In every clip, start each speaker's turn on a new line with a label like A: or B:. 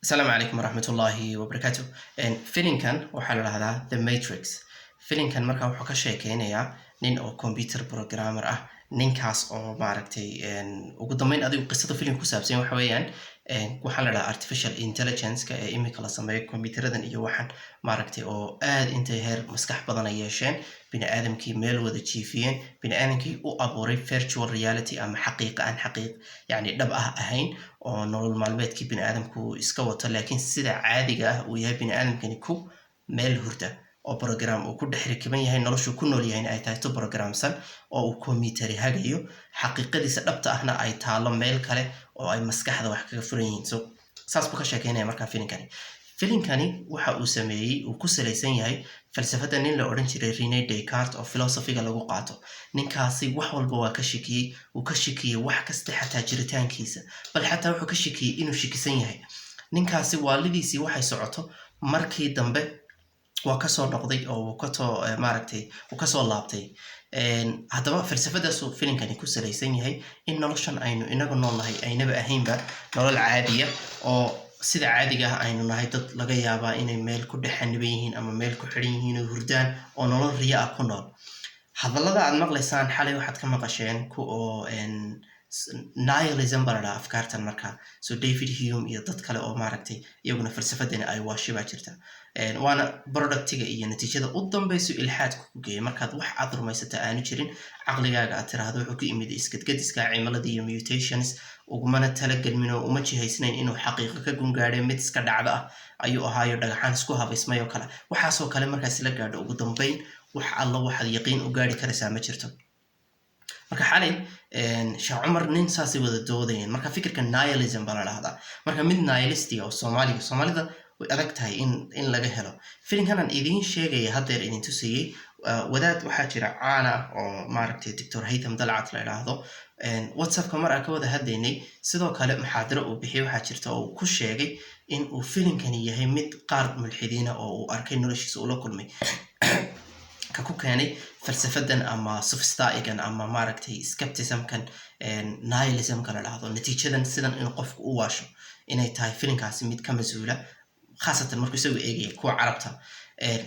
A: Asalaamu calaykum waraxmatullaahi wabarakaatu. Filimkan waxaa la dhahdaa The Matrix. Filimkan markaa wuxuu ka sheekeynayaa nin oo computer programmer ah, ninkaas oo maaragtay ugu dambeyn adigu qisada filimka ku saabsan waxa weeyaan waxaa la dhahaa artificial intelligence-ka ee imika la sameeyo computeradan iyo waxaan maaragtay oo aad intay heer maskax badan ay yeesheen, bini aadamkii meel wada jiifiyeen, bini aadamkii u abuuray virtual reality ama xaqiiqa aan xaqiiq yacni dhab ah ahayn oo nolol maalmeedkii bini aadamku iska wato, laakiin sida caadiga ah uu yahay bini aadamkani ku meel hurda oo program uu ku dhex rakiban yahay, noloshuu ku nool yahayna ay tahay tu programsan oo uu computer hagayo, xaqiiqadiisa dhabta ahna ay taalo meel kale oo ay maskaxda wax kaga furan yihiin. So saas buu ka sheekeynaya. Markaa filinkani waxa uu sameeyey uu ku salaysan yahay falsafadda nin la odhan jiray Rene Descartes oo philosophiga lagu qaato. Ninkaasi wax walba waa ka shikiyey, uu ka shikiyey wax kasta, xataa jiritaankiisa, bal xataa wuxuu ka shikiyey inuu shikisan yahay. Ninkaasi waalidiisii waxay socoto markii dambe waa kasoo noqday oo uu kasoo maaragtay uu kasoo laabtay. Haddaba falsafadaasuu filinkani ku salaysan yahay, in noloshan aynu inagu nool nahay aynaba ahaynba nolol caadiya oo sida caadiga ah aynu nahay dad laga yaabaa inay meel ku dhex xaniban yihiin ama meel ku xidhan yihiin oo hurdaan oo nolol riya ah ku nool. Hadallada aad maqlaysaan xalay waxaad ka maqasheen ku oo nihilism baa la dhahaa afkaartan markaa. So David Hume iyo dad kale oo maaragtay iyaguna falsafadani ay waashi baa jirta, waana productiga iyo natiijada u dambayso ilxaadku ku geeya. Markaad wax aad rumaysata aanu jirin, caqligaaga aad tiraahdo wuxuu ku imid iskadgadiska cimiladii iyo mutations, ugumana talagelmin oo uma jihaysnayn inuu xaqiiqo ka gungaadhay, mid iska dhacdo ah ayuu ahaayo, dhagaxaan isku habaysmay oo kale, waxaasoo kale markaas la gaadho, ugu dambayn wax alla waxaad yaqiin u gaadhi karaysaa ma jirto. Marka xalay Sheekh Cumar nin saasay wada doodayeen. Marka fikirka nihilism baa la dhahdaa. Marka mid nihilistiga oo Soomaaliga, Soomaalida way adag tahay in laga helo. Filimkanan idiin sheegaya haddeer idin tusayey, wadaad waxaa jira caana ah oo maaragtay Doctor Haytham Dalcat la idhaahdo. WhatsAppka mar aan ka wada hadlaynay, sidoo kale muxaadaro uu bixiyey waxaa jirta oo uu ku sheegay in uu filimkani yahay mid qaar mulxidiina oo uu arkay noloshiisa ula kulmay ka ku keenay falsafadan ama sophistaigan ama maaragtay skepticismkan, nihilismka la dhahdo, natiijadan sidan inuu qofku u waasho inay tahay filimkaasi mid ka mas-uula, khaasatan markuu isagu eegaya kuwa Carabta.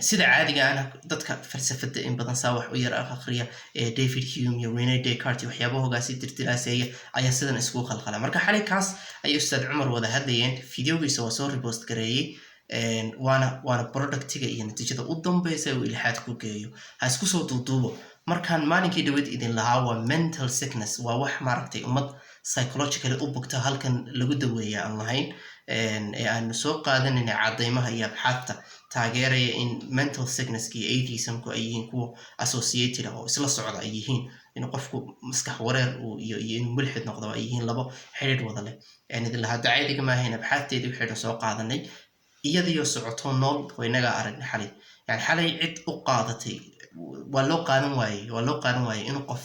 A: Sida caadiga ahna dadka falsafada in badan saa wax u yar akhriya ee David Hume iyo Rene Descartes iyo waxyaabahogaasi dirdiraaseeya ayaa sidan iskugu khalkhala. Marka xalay kaas ayay Ustaad Cumar wada hadlayeen, videogiisa waa soo repost gareeyey, waana productiga iyo natiijada u dambeysa uu ilxaad ku geeyo. Ha isku soo duuduubo. Markaan maalinkii dhaweyd idin lahaa waa mental sickness, waa wax maaragtay ummad psychologically u bugta halkan lagu daweeya aan lahayn ee aanu soo qaadanayna cadaymaha iyo abxaadta taageeraya in mental sicknesska iyo atheismku ay yihiin kuwa associated ah oo isla socda ay yihiin, in qofku maskax wareer uu iyo inuu mulxid noqdo ay yihiin labo xidhiidh wada leh aan idin lahaa. Dacaadiga maahayn, abxaadteedii waxaynu soo qaadanay iyadiyo socoto nool oo inagaa aragnay xalay. Yani xalay cid u qaadatay waa loo qaadan waayey, waa loo qaadan waayey inuu qof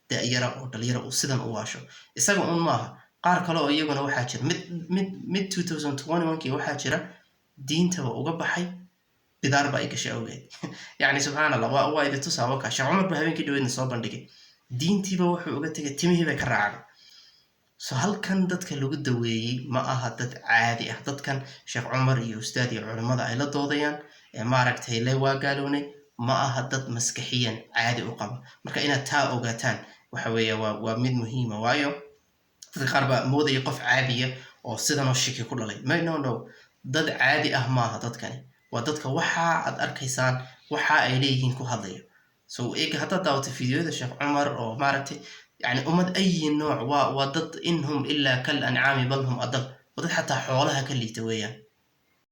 A: da'yara oo dhalinyara uu sidan u waasho. Isaga un maaha, qaar kale oo iyaguna waxaa jira mid 2021kii waxaa jira diintaba uga baxay bidaar ba ay gashay awgeed. Yani subxaan Allah, waa idi tusaa waka. Sheekh Cumar ba habeenkii dhaweydna soo bandhigay, diintiiba wuxuu uga tegay timihii bay ka raacday. So halkan dadka lagu daweeyey ma aha dad caadi ah. Dadkan Sheekh Cumar iyo ustaad iyo culimmada ay la doodayaan ee maaragtay le waa gaalownay ma aha dad maskaxiyan caadi u qaba. Marka inaad taa ogaataan waxa weeye waa mid muhiima, waayo dadka qaar baa moodaya qof caadiya oo sidanoo shiki ku dhalay. No, no, dad caadi ah maaha dadkani. Waa dadka waxa aad arkaysaan waxa ay leeyihiin ku hadlaya. So eega haddaad daawato fideoyada Sheekh Cumar oo maaragtay, yani ummad ayi nooc waa dad إن هم إلا كالأنعام بل هم أضل, waa dad xataa xoolaha ka liita weeyaan.